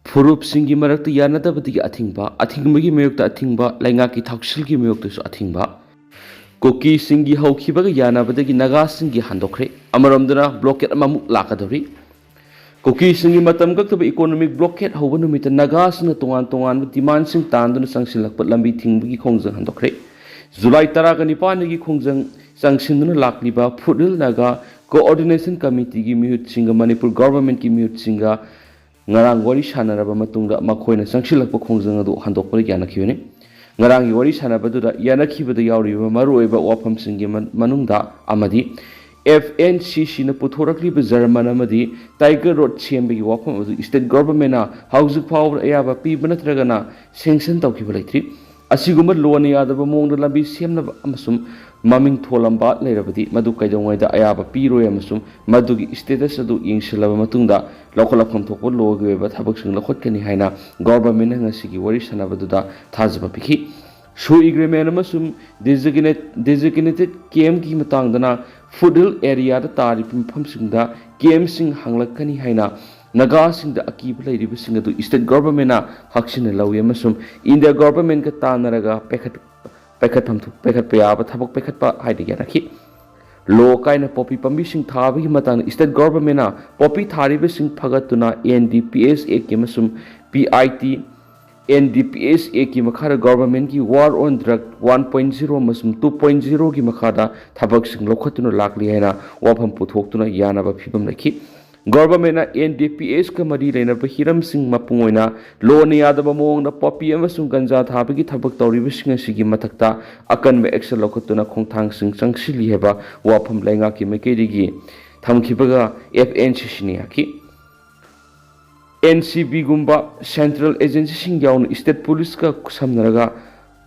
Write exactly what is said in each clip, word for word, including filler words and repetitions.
ꯐꯨꯔꯨꯞꯁꯤꯡꯒꯤ ꯃꯔꯛꯇ ꯌꯥꯅꯗꯕꯗꯒꯤ ꯑꯊꯤꯡꯕ, ꯑꯊꯤꯡꯕꯒꯤ ꯃꯥꯌꯣꯛꯇ ꯑꯊꯤꯡꯕ, ꯂꯩꯉꯥꯛꯀꯤ ꯊꯧꯁꯤꯜꯒꯤ ꯃꯥꯌꯣꯛꯇꯁꯨ ꯑꯊꯤꯡꯕ꯫ ꯀꯨꯀꯤꯁꯤꯡꯒꯤ ꯍꯧꯈꯤꯕꯒ ꯌꯥꯅꯕꯗꯒꯤ ꯅꯥꯒꯥꯁꯤꯡꯒꯤ ꯍꯟꯗꯣꯛꯈ꯭ꯔꯦ꯫ ꯑꯃꯔꯣꯝꯗꯅ blockade ꯑꯃꯃꯨꯛ ꯂꯥꯛꯀꯗꯧꯔꯤ꯫ ꯀꯨꯀꯤꯁꯤꯡꯒꯤ ꯃꯇꯝ ꯀꯛꯇꯕ economic blockade ꯍꯧꯕ ꯅꯨꯃꯤꯠꯇ ꯅꯥꯒꯥꯁꯤꯡꯅ ꯇꯣꯉꯥꯟ ꯇꯣꯉꯥꯟꯕ demandꯁꯤꯡ ꯇꯥꯟꯗꯨꯅ ꯆꯪꯁꯤꯜꯂꯛꯄ ꯂꯝꯕꯤ ꯊꯤꯡꯕꯒꯤ ꯈꯣꯡꯖꯪ ꯍꯟꯗꯣꯛꯈ꯭ꯔꯦ꯫ ꯖꯨꯂꯥꯏ ꯇꯔꯥꯒ ꯅꯤꯄꯥꯟꯗꯒꯤ ꯈꯣꯡꯖꯪ ꯆꯪꯁꯤꯟꯗꯨꯅ ꯂꯥꯛꯂꯤꯕ ꯐꯨꯗꯤꯜ ꯅꯥꯒꯥ Coordination Committeeꯒꯤ ꯃꯤꯍꯨꯠꯁꯤꯡꯒ ꯃꯅꯤꯄꯨꯔ governmentꯀꯤ ꯃꯤꯍꯨꯠꯁꯤꯡꯒ ꯉꯔꯥꯡ ꯋꯥꯔꯤ ꯁꯥꯟꯅꯔꯕ ꯃꯇꯨꯡꯗ ꯃꯈꯣꯏꯅ ꯆꯪꯁꯤꯜꯂꯛꯄ ꯈꯣꯡꯖꯪ ꯑꯗꯨ ꯍꯟꯗꯣꯛꯄꯗ ꯌꯥꯅꯈꯤꯕꯅꯤ꯫ ꯉꯔꯥꯡꯒꯤ ꯋꯥꯔꯤ ꯁꯥꯟꯅꯕꯗꯨꯗ ꯌꯥꯅꯈꯤꯕꯗ ꯌꯥꯎꯔꯤꯕ ꯃꯔꯨꯑꯣꯏꯕ ꯋꯥꯐꯝꯁꯤꯡꯒꯤ ꯃꯅꯨꯡꯗ ꯑꯃꯗꯤ FNCCꯅ ꯄꯨꯊꯣꯔꯛꯂꯤꯕ German ꯑꯃꯗꯤ Tiger Road ꯁꯦꯝꯕꯒꯤ ꯋꯥꯐꯝ ꯑꯗꯨ state governmentꯅ ꯍꯧꯖꯤꯛ ꯐꯥꯎꯕꯗ ꯑꯌꯥꯕ ꯄꯤꯕ ꯅꯠꯇ꯭ꯔꯒꯅ sanction ꯇꯧꯈꯤꯕ ꯂꯩꯇ꯭ꯔꯤ꯫ ꯑꯁꯤꯒꯨꯝꯕ ꯂꯣꯅ ꯌꯥꯗꯕ ꯃꯑꯣꯡꯗ ꯂꯝꯕꯤ ꯁꯦꯝꯅꯕ ꯑꯃꯁꯨꯡ ꯃꯃꯤꯡ ꯊꯣꯜꯂꯝꯕ ꯂꯩꯔꯕꯗꯤ ꯃꯗꯨ ꯀꯩꯗꯧꯉꯩꯗ ꯑꯌꯥꯕ ꯄꯤꯔꯣꯏ ꯑꯃꯁꯨꯡ ꯃꯗꯨꯒꯤ status ꯑꯗꯨ ꯌꯦꯡꯁꯤꯜꯂꯕ ꯃꯇꯨꯡꯗ ꯂꯧꯈꯠꯂꯛꯐꯝ ꯊꯣꯛꯄ ꯂꯣꯒꯤ ꯑꯣꯏꯕ ꯊꯕꯛꯁꯤꯡ ꯂꯧꯈꯠꯀꯅꯤ ꯍꯥꯏꯅ governmentꯅ ꯉꯁꯤꯒꯤ ꯋꯥꯔꯤ ꯁꯥꯟꯅꯕꯗꯨꯗ ꯊꯥꯖꯕ ꯄꯤꯈꯤ꯫ Shu agreement ꯑꯃꯁꯨꯡ designated campꯀꯤ ꯃꯇꯥꯡꯗꯅ ꯐꯨꯗꯤꯜ areaꯗ ꯇꯥꯔꯤꯕ ꯃꯐꯝꯁꯤꯡꯗ campꯁꯤꯡ ꯍꯥꯡꯂꯛꯀꯅꯤ ꯍꯥꯏꯅ ꯅꯥꯒꯥꯁꯤꯡꯗ ꯑꯀꯤꯕ ꯂꯩꯔꯤꯕꯁꯤꯡ ꯑꯗꯨ state governmentꯅ ꯍꯛꯆꯤꯟꯅ ꯂꯧꯏ ꯑꯃꯁꯨꯡ India governmentꯀ ꯇꯥꯟꯅꯔꯒ ꯄꯥꯏꯈꯠ ꯄꯥꯏꯈꯠꯐꯝ ꯊꯣꯛ ꯄꯥꯏꯈꯠꯄ ꯌꯥꯕ ꯊꯕꯛ ꯄꯥꯏꯈꯠꯄ ꯍꯥꯏꯅ ꯌꯥꯅꯈꯤ꯫ ꯂꯣ ꯀꯥꯏꯅ ꯄꯣꯄꯤ ꯄꯥꯝꯕꯤꯁꯤꯡ ꯊꯥꯕꯒꯤ ꯃꯇꯥꯡꯗ state governmentꯅ ꯄꯣꯄꯤ ꯊꯥꯔꯤꯕꯁꯤꯡ ꯐꯒꯠꯇꯨꯅ NDPSAꯒꯤ ꯑꯃꯁꯨꯡ PIT NDPSAꯒꯤ ꯃꯈꯥꯗ governmentꯀꯤ War on Drug one point zero ꯑꯃꯁꯨꯡ two point zeroꯒꯤ ꯃꯈꯥꯗ ꯊꯕꯛꯁꯤꯡ ꯂꯧꯈꯠꯇꯨꯅ ꯂꯥꯛꯂꯤ ꯍꯥꯏꯅ ꯋꯥꯐꯝ ꯄꯨꯊꯣꯛꯇꯨꯅ ꯌꯥꯅꯕ ꯐꯤꯕꯝ ꯂꯩꯈꯤ꯫ Governmentꯅ NDPSꯀ ꯃꯔꯤ ꯂꯩꯅꯕ ꯍꯤꯔꯝꯁꯤꯡ ꯃꯄꯨꯡ ꯑꯣꯏꯅ ꯂꯣꯅ ꯌꯥꯗꯕ ꯃꯑꯣꯡꯗ ꯄꯣꯄꯤ ꯑꯃꯁꯨꯡ ꯒꯟꯖꯥ ꯊꯥꯕꯒꯤ ꯊꯕꯛ ꯇꯧꯔꯤꯕꯁꯤꯡ ꯑꯁꯤꯒꯤ ꯃꯊꯛꯇ ꯑꯀꯟꯕ action ꯂꯧꯈꯠꯇꯨꯅ ꯈꯣꯡꯊꯥꯡꯁꯤꯡ ꯆꯪꯁꯤꯜꯂꯤ ꯍꯥꯏꯕ ꯋꯥꯐꯝ ꯂꯩꯉꯥꯛꯀꯤ ꯃꯥꯏꯀꯩꯗꯒꯤ ꯊꯝꯈꯤꯕꯒ FNCCꯅ ꯌꯥꯈꯤ꯫ NCBꯒꯨꯝꯕ central agencyꯁꯤꯡ ꯌꯥꯎꯅ state policeꯀ ꯈꯨꯠꯁꯝꯅꯔꯒ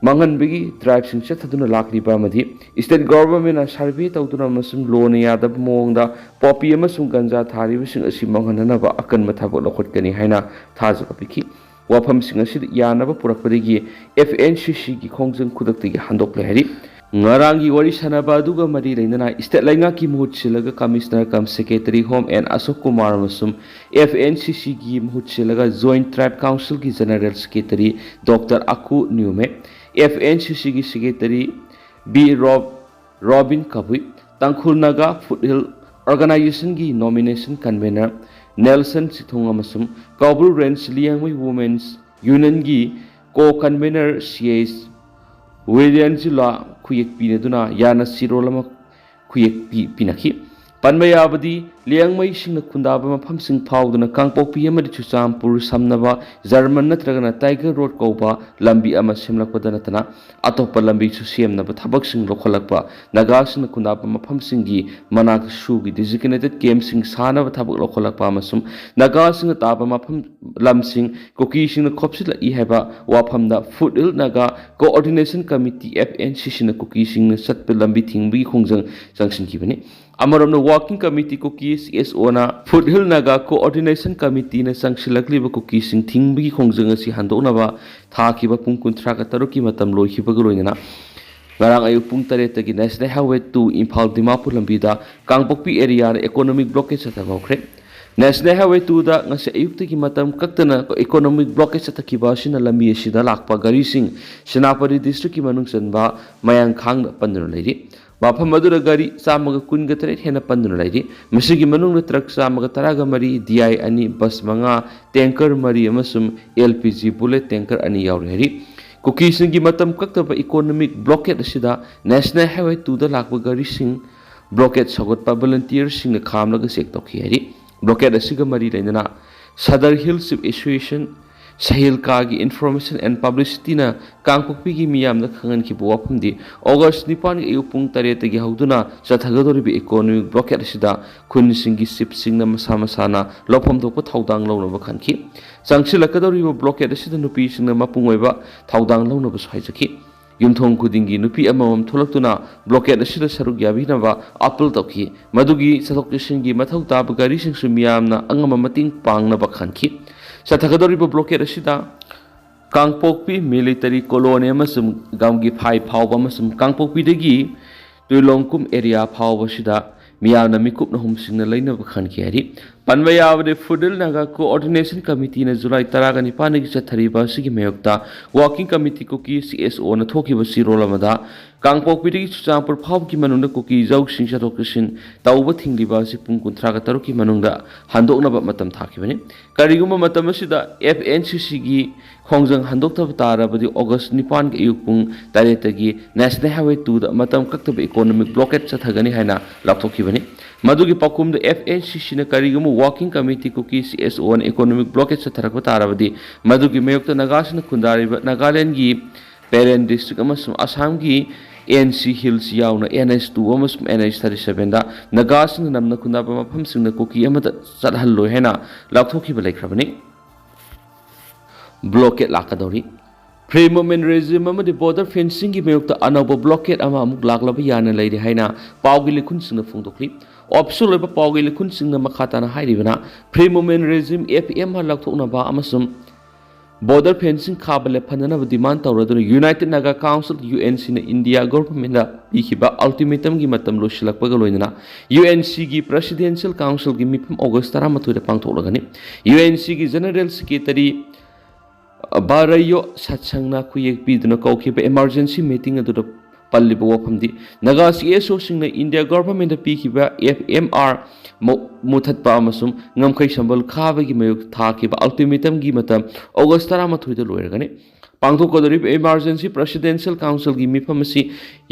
ꯃꯥꯡꯍꯟꯕꯒꯤ driveꯁꯤꯡ ꯆꯠꯊꯗꯨꯅ ꯂꯥꯛꯂꯤꯕ ꯑꯃꯗꯤ state governmentꯅ survey ꯇꯧꯗꯨꯅ ꯑꯃꯁꯨꯡ ꯂꯣꯅ ꯌꯥꯗꯕ ꯃꯑꯣꯡꯗ ꯄꯣꯄꯤ ꯑꯃꯁꯨꯡ ꯒꯟꯖꯥ ꯊꯥꯔꯤꯕꯁꯤꯡ ꯑꯁꯤ ꯃꯥꯡꯍꯟꯅꯅꯕ ꯑꯀꯟꯕ ꯊꯕꯛ ꯂꯧꯈꯠꯀꯅꯤ ꯍꯥꯏꯅ ꯊꯥꯖꯕ ꯄꯤꯈꯤ꯫ ꯋꯥꯐꯝꯁꯤꯡ ꯑꯁꯤꯗ ꯌꯥꯅꯕ ꯄꯨꯔꯛꯄꯗꯒꯤ FNCCꯒꯤ ꯈꯣꯡꯖꯪ ꯈꯨꯗꯛꯇꯒꯤ ꯍꯟꯗꯣꯛꯂꯦ ꯍꯥꯏꯔꯤ꯫ ꯉꯔꯥꯡꯒꯤ ꯋꯥꯔꯤ ꯁꯥꯟꯅꯕ ꯑꯗꯨꯒ ꯃꯔꯤ ꯂꯩꯅꯅ state ꯂꯩꯉꯥꯛꯀꯤ ꯃꯍꯨꯠ ꯁꯤꯜꯂꯒ Commissioner cum Secretary Home N ꯑꯁꯣꯛ ꯀꯨꯃꯥꯔ ꯑꯃꯁꯨꯡ F N C C ꯒꯤ ꯃꯍꯨꯠ ꯁꯤꯜꯂꯒ Joint Tribe Council ꯒꯤ General Secretary Doctor Aku Nyume, F N C C ꯒꯤ Secretary B Rob Robin Kabui, Tangkhul Naga Foothill Organization ꯒꯤ Nomination Convener Nelson Sithong ꯑꯃꯁꯨꯡ Kaubru Range Liangmai Women's Union ꯒꯤ Co-Convener C H ꯋꯤꯔꯤꯌꯟꯖꯤꯂꯥ ꯈꯨꯌꯦꯛ ꯄꯤꯅꯗꯨꯅ ꯌꯥꯅ ꯁꯤꯔꯣꯜ ꯑꯃ ꯈꯨꯌꯦꯛ ꯄꯤ-, ꯄꯤꯅꯈꯤ꯫ ꯄꯟꯕ ꯌꯥꯕꯗꯤ, ꯂꯤꯌꯥꯡꯃꯩꯁꯤꯡꯅ ꯈꯨꯟꯗꯥꯕ ꯃꯐꯝꯁꯤꯡ ꯐꯥꯎꯗꯨꯅ ꯀꯥꯡꯄꯣꯛꯄꯤ ꯑꯃꯗꯤ ꯆꯨꯔꯆꯥꯟꯄꯨꯔ ꯁꯝꯅꯕ ꯖꯔꯃꯟ ꯅꯠꯇ꯭ꯔꯒꯅ Tiger Road ꯀꯧꯕ ꯂꯝꯕꯤ ꯑꯃ ꯁꯦꯝꯂꯛꯄꯗ ꯅꯠꯇꯅ ꯑꯇꯣꯞꯄ ꯂꯝꯕꯤꯁꯨ ꯁꯦꯝꯅꯕ ꯊꯕꯛꯁꯤꯡ ꯂꯧꯈꯠꯂꯛꯄ, ꯅꯥꯒꯥꯁꯤꯡꯅ ꯈꯨꯟꯗꯥꯕ ꯃꯐꯝꯁꯤꯡꯒꯤ ꯃꯅꯥꯛꯇ ꯁꯨꯒꯤ designated campꯁꯤꯡ ꯁꯥꯅꯕ ꯊꯕꯛ ꯂꯧꯈꯠꯂꯛꯄ ꯑꯃꯁꯨꯡ ꯅꯥꯒꯥꯁꯤꯡꯅ ꯇꯥꯕ ꯃꯐꯝ ꯂꯝꯁꯤꯡ ꯀꯨꯀꯤꯁꯤꯡꯅ ꯈꯣꯞꯆꯤꯜꯂꯛꯏ ꯍꯥꯏꯕ ꯋꯥꯐꯝꯗ Foothill Naga Coordination Committee, F N C C ꯅ ꯀꯨꯀꯤꯁꯤꯡꯅ ꯆꯠꯄ ꯂꯝꯕꯤ ꯊꯤꯡꯕꯒꯤ ꯈꯣꯡꯖꯪ ꯆꯪꯁꯤꯟꯈꯤꯕꯅꯤ꯫ ꯑꯃꯔꯣꯝꯗ, Working Committee ꯀꯨꯀꯤ, C S O ꯅ Foothill Naga Coordination Committee ꯅ ꯆꯪꯁꯤꯜꯂꯛꯂꯤꯕ ꯀꯨꯀꯤꯁꯤꯡ ꯊꯤꯡꯕꯒꯤ ꯈꯣꯡꯖꯪ ꯑꯁꯤ ꯍꯟꯗꯣꯛꯅꯕ ꯊꯥꯈꯤꯕ ꯄꯨꯡ ꯀꯨꯟꯊ꯭ꯔꯥꯒ ꯇꯔꯨꯛꯀꯤ ꯃꯇꯝ ꯂꯣꯏꯈꯤꯕꯒ ꯂꯣꯏꯅꯅ ꯉꯔꯥꯡ ꯑꯌꯨꯛ ꯄꯨꯡ ꯇꯔꯦꯠꯇꯒꯤ National Highway two Imphal Dimapur ꯂꯝꯕꯤꯗ ꯀꯥꯡꯄꯣꯛꯄꯤ area ꯗ economic blockade ꯆꯠꯊꯕ ꯍꯧꯈ꯭ꯔꯦ꯫ National Highway two ꯗ ꯉꯁꯤ ꯑꯌꯨꯛꯇꯒꯤ ꯃꯇꯝ ꯀꯛꯇꯅ economic blockade ꯆꯠꯊꯈꯤꯕ ꯑꯁꯤꯅ ꯂꯝꯕꯤ ꯑꯁꯤꯗ ꯂꯥꯛꯄ ꯒꯥꯔꯤꯁꯤꯡ ꯁꯦꯅꯥꯄꯇꯤ district ꯀꯤ ꯃꯅꯨꯡ ꯆꯟꯕ ꯃꯌꯥꯡꯈꯥꯡꯗ ꯄꯟꯗꯨꯅ ꯂꯩꯔꯤ꯫ ꯃꯐꯝ ꯑꯗꯨꯗ ꯒꯥꯔꯤ ꯆꯥꯝꯃꯒ ꯀꯨꯟꯒ ꯇꯔꯦꯠ ꯍꯦꯟꯅ ꯄꯟꯗꯨꯅ ꯂꯩꯔꯤ꯫ ꯃꯁꯤꯒꯤ ꯃꯅꯨꯡꯗ truck ꯆꯥꯝꯃꯒ ꯇꯔꯥꯒ ꯃꯔꯤ, D I ꯑꯅꯤ, bus ꯃꯉꯥ, tanker ꯃꯔꯤ ꯑꯃꯁꯨꯡ L P G bullet tanker ꯑꯅꯤ ꯌꯥꯎꯔꯤ ꯍꯥꯏꯔꯤ꯫ ꯀꯨꯀꯤꯁꯤꯡꯒꯤ ꯃꯇꯝ ꯀꯛꯇꯕ economic blockade ꯑꯁꯤꯗ National Highway two ꯗ ꯂꯥꯛꯄ ꯒꯥꯔꯤꯁꯤꯡ blockade ꯁꯧꯒꯠꯄ volunteer ꯁꯤꯡꯅ ꯈꯥꯝꯂꯒ check ꯇꯧꯈꯤ ꯍꯥꯏꯔꯤ꯫ Blockade ꯑꯁꯤꯒ ꯃꯔꯤ ꯂꯩꯅꯅ Sadar Hills Chief Association, ꯁꯍꯤꯜꯀꯥꯒꯤ Information and Publicity ꯅ ꯀꯥꯡꯄꯣꯛꯄꯤꯒꯤ ꯃꯤꯌꯥꯝꯗ ꯈꯪꯍꯟꯈꯤꯕ ꯋꯥꯐꯝꯗꯤ, August ꯅꯤꯄꯥꯟꯒꯤ ꯑꯌꯨꯛ ꯄꯨꯡ ꯇꯔꯦꯠꯇꯒꯤ ꯍꯧꯗꯨꯅ ꯆꯠꯊꯒꯗꯧꯔꯤꯕ economic blockade ꯑꯁꯤꯗ ꯈꯨꯟꯁꯤꯡꯒꯤ chief ꯁꯤꯡꯅ ꯃꯁꯥ ꯃꯁꯥꯅ ꯂꯧꯐꯝ ꯊꯣꯛꯄ ꯊꯧꯗꯥꯡ ꯂꯧꯅꯕ ꯈꯟꯈꯤ꯫ ꯆꯪꯁꯤꯜꯂꯛꯀꯗꯧꯔꯤꯕ blockade ꯑꯁꯤꯗ ꯅꯨꯄꯤꯁꯤꯡꯅ ꯃꯄꯨꯡ ꯑꯣꯏꯕ ꯊꯧꯗꯥꯡ ꯂꯧꯅꯕꯁꯨ ꯍꯥꯏꯖꯈꯤ꯫ ꯌꯨꯝꯊꯣꯡ ꯈꯨꯗꯤꯡꯒꯤ ꯅꯨꯄꯤ ꯑꯃꯃꯝ ꯊꯣꯛꯂꯛꯇꯨꯅ blockade ꯑꯁꯤꯗ ꯁꯔꯨꯛ ꯌꯥꯕꯤꯅꯕ appeal ꯇꯧꯈꯤ꯫ ꯃꯗꯨꯒꯤ ꯆꯠꯊꯣꯛ ꯆꯠꯁꯤꯟꯒꯤ ꯃꯊꯧ ꯇꯥꯕ ꯒꯥꯔꯤꯁꯤꯡꯁꯨ ꯃꯤꯌꯥꯝꯅ ꯑꯉꯝꯕ ꯃꯇꯦꯡ ꯄꯥꯡꯅꯕ ꯈꯟꯈꯤ꯫ ꯆꯠꯊꯒꯗꯧꯔꯤꯕ blockade ꯑꯁꯤꯗ ꯀꯥꯡꯄꯣꯛꯄꯤ ꯃꯤꯂꯤꯇꯔꯤ ꯀꯣꯂꯣꯅꯤ ꯑꯃꯁꯨꯡ ꯒꯝꯒꯤꯐꯥꯏ ꯐꯥꯎꯕ ꯑꯃꯁꯨꯡ ꯀꯥꯡꯄꯣꯛꯄꯤꯗꯒꯤ ꯇꯨꯏꯂꯣꯡꯀꯨꯝ ꯑꯦꯔꯤꯌꯥ ꯐꯥꯎꯕꯁꯤꯗ ꯃꯤꯌꯥꯝꯅ ꯃꯤꯀꯨꯞꯅ ꯍꯨꯝꯁꯤꯡꯅ ꯂꯩꯅꯕ ꯈꯟꯈꯤ ꯍꯥꯏꯔꯤ꯫ ꯄꯟꯕ ꯌꯥꯕꯗꯤ, ꯐꯨꯗꯤꯜ ꯅꯥꯒꯥ ꯀꯣꯑꯣꯔꯗꯤꯅꯦꯁꯟ ꯀꯃꯤꯇꯤꯅ ꯖꯨꯂꯥꯏ ꯇꯔꯥꯒ ꯅꯤꯄꯥꯟꯗꯒꯤ ꯆꯠꯊꯔꯤꯕ ꯑꯁꯤꯒꯤ ꯃꯥꯌꯣꯛꯇ ꯋꯥꯔꯀꯤꯡ ꯀꯃꯤꯇꯤ ꯀꯨꯀꯤ, ꯁꯤ ꯑꯦꯁ ꯑꯣꯅ ꯊꯣꯛꯈꯤꯕ ꯆꯦꯔꯣꯜ ꯑꯃꯗ, ꯀꯥꯡꯄꯣꯛꯄꯤꯗꯒꯤ ꯆꯨꯔꯆꯥꯟꯄꯨꯔ ꯐꯥꯎꯕꯒꯤ ꯃꯅꯨꯡꯗ ꯀꯨꯀꯤ ꯏꯖꯥꯎꯁꯤꯡ ꯆꯠꯊꯣꯛ ꯆꯠꯁꯤꯟ ꯇꯧꯕ ꯊꯤꯡꯂꯤꯕ ꯑꯁꯤ ꯄꯨꯡ ꯀꯨꯟꯊ꯭ꯔꯥꯒ ꯇꯔꯨꯛꯀꯤ ꯃꯅꯨꯡꯗ ꯍꯟꯗꯣꯛꯅꯕ ꯃꯇꯝ ꯊꯥꯈꯤꯕꯅꯤ꯫ ꯀꯔꯤꯒꯨꯝꯕ ꯃꯇꯝ ꯑꯁꯤꯗ ꯑꯦꯐ ꯑꯦꯟ ꯁꯤ ꯁꯤꯒꯤ ꯈꯣꯡꯖꯪ ꯍꯟꯗꯣꯛꯇꯕ ꯇꯥꯔꯕꯗꯤ ꯑꯣꯒꯁ ꯅꯤꯄꯥꯟꯒꯤ ꯑꯌꯨꯛ ꯄꯨꯡ ꯇꯔꯦꯠꯇꯒꯤ ꯅꯦꯁꯅꯦꯜ ꯍꯥꯏꯋꯦ ꯇꯨꯗ ꯃꯇꯝ ꯀꯛꯇꯕ ꯏꯀꯣꯅꯣꯃꯤꯛ ꯕ꯭ꯂꯣꯀꯦꯠ ꯆꯠꯊꯒꯅꯤ ꯍꯥꯏꯅ ꯂꯥꯎꯊꯣꯛꯈꯤꯕꯅꯤ꯫ ꯃꯗꯨꯒꯤ ꯄꯥꯎꯈꯨꯝꯗ ꯑꯦꯐ ꯑꯦꯟ ꯁꯤ ꯁꯤꯅ ꯀꯔꯤꯒꯨꯝꯕ ꯋꯥꯔꯀꯤꯡ ꯀꯃꯤꯇꯤ ꯀꯨꯀꯤ, ꯁꯤ ꯑꯦꯁ ꯑꯣꯅ ꯏꯀꯣꯅꯣꯃꯤꯛ ꯕ꯭ꯂꯣꯀꯦꯠ ꯆꯠꯊꯔꯛꯄ ꯇꯥꯔꯕꯗꯤ ꯃꯗꯨꯒꯤ ꯃꯥꯌꯣꯛꯇ ꯅꯥꯒꯥꯁꯤꯡꯅ ꯈꯨꯟꯗꯥꯔꯤꯕ ꯅꯥꯒꯥꯂꯦꯟꯒꯤ ꯄꯦꯔꯦꯟ ꯗꯤꯁꯇ꯭ꯔꯤꯛ ꯑꯃꯁꯨꯡ ꯑꯁꯥꯝꯒꯤ ꯑꯦꯟ ꯁꯤ ꯍꯤꯜꯁ ꯌꯥꯎꯅ ꯑꯦꯟ ꯑꯩꯆ ꯇꯨ ꯑꯃꯁꯨꯡ ꯑꯦꯟ ꯑꯩꯆ ꯊꯥꯔꯇꯤ ꯁꯚꯦꯟꯗ ꯅꯥꯒꯥꯁꯤꯡꯅ ꯅꯝꯅ ꯈꯨꯟꯗꯥꯕ ꯃꯐꯝꯁꯤꯡꯗ ꯀꯨꯀꯤ ꯑꯃꯠꯇ ꯆꯠꯍꯜꯂꯣꯏ ꯍꯥꯏꯅ ꯂꯥꯎꯊꯣꯛꯈꯤꯕ ꯂꯩꯈ꯭ꯔꯕꯅꯤ꯫ ꯕ꯭ꯂꯣꯀꯦꯠ ꯂꯥꯛꯀꯗꯧꯔꯤ꯫ ꯐ꯭ꯔꯤ ꯃꯨꯚꯃꯦꯟ ꯔꯦꯖꯤꯝ ꯑꯃꯗꯤ ꯕꯣꯔꯗꯔ ꯐꯦꯟꯁꯤꯡꯒꯤ ꯃꯥꯌꯣꯛꯇ ꯑꯅꯧꯕ ꯕ꯭ꯂꯣꯀꯦꯠ ꯑꯃ ꯑꯃꯨꯛ ꯂꯥꯛꯂꯕ ꯌꯥꯅ ꯂꯩꯔꯦ ꯍꯥꯏꯅ ꯄꯥꯎꯒꯤ ꯂꯤꯈꯨꯟꯁꯤꯡꯅ ꯐꯣꯡꯗꯣꯛꯂꯤ꯫ ꯑꯣꯐꯤꯁꯤꯌꯦꯜ ꯑꯣꯏꯕ ꯄꯥꯎꯒꯤ ꯂꯤꯈꯨꯟꯁꯤꯡꯅ ꯃꯈꯥ ꯇꯥꯅ ꯍꯥꯏꯔꯤꯕꯅ, free movement regime, F M R, ꯂꯧꯊꯣꯛꯅꯕ ꯑꯃꯁꯨꯡ ꯕꯣꯔꯗꯔ ꯐꯦꯟꯁꯤꯡ ꯈꯥꯕ ꯂꯦꯞꯍꯟꯅꯅꯕ ꯗꯤꯃꯥꯟ ꯇꯧꯔꯗꯨꯅ united Naga council, U N ꯁꯤꯅ ꯏꯟꯗꯤꯌꯥ ꯒꯣꯚꯔꯟꯃꯦꯟꯗ ꯄꯤꯈꯤꯕ ꯑꯜꯇꯤꯃꯦꯇꯝꯒꯤ ꯃꯇꯝ ꯂꯣꯏꯁꯤꯜꯂꯛꯄꯒ ꯂꯣꯏꯅꯅ ꯌꯨ ꯑꯦꯟ ꯁꯤꯒꯤ ꯄ꯭ꯔꯦꯁꯤꯗꯦꯟꯁꯤꯌꯦꯜ ꯀꯥꯎꯟꯁꯤꯜꯒꯤ ꯃꯤꯐꯝ ꯑꯣꯒꯁ ꯇꯔꯥꯃꯥꯊꯣꯏꯗ ꯄꯥꯡꯊꯣꯛꯂꯒꯅꯤ꯫ ꯌꯨ ꯑꯦꯟ ꯁꯤꯒꯤ ꯖꯦꯅꯔꯦꯜ ꯁꯦꯀ꯭ꯔꯦꯇꯔꯤ ꯕꯥꯔꯌꯣ ꯁꯠꯁꯪꯅ ꯈꯨꯌꯦꯛ ꯄꯤꯗꯨꯅ ꯀꯧꯈꯤꯕ ꯏꯃꯥꯔꯖꯦꯟꯁꯤ ꯃꯤꯇꯤꯡ ꯑꯗꯨꯗ ꯄꯜꯂꯤꯕ ꯋꯥꯐꯝꯗꯤ ꯅꯥꯒꯥ ꯁꯤ ꯑꯦꯁ ꯑꯣꯁꯤꯡꯅ ꯏꯟꯗꯤꯌꯥ ꯒꯣꯚꯔꯟꯃꯦꯟꯗ ꯄꯤꯈꯤꯕ ꯑꯦꯐ ꯑꯦꯝ ꯑꯥꯔ ꯃꯨ-, ꯃꯨꯊꯠꯄ ꯑꯃꯁꯨꯡ ꯉꯝꯈꯩ ꯁꯝꯕꯜ ꯈꯥꯕꯒꯤ ꯃꯥꯌꯣꯛꯇ ꯊꯥꯈꯤꯕ ꯑꯜꯇꯤꯃꯦꯇꯝꯒꯤ ꯃꯇꯝ ꯑꯣꯒꯁ ꯇꯔꯥꯃꯥꯊꯣꯏꯗ ꯂꯣꯏꯔꯒꯅꯤ꯫ ꯄꯥꯡꯊꯣꯛꯀꯗꯧꯔꯤꯕ ꯏꯃꯥꯔꯖꯦꯟꯁꯤ ꯄ꯭ꯔꯦꯁꯤꯗꯦꯟꯁꯤꯌꯦꯜ ꯀꯥꯎꯟꯁꯤꯜꯒꯤ ꯃꯤꯐꯝ ꯑꯁꯤ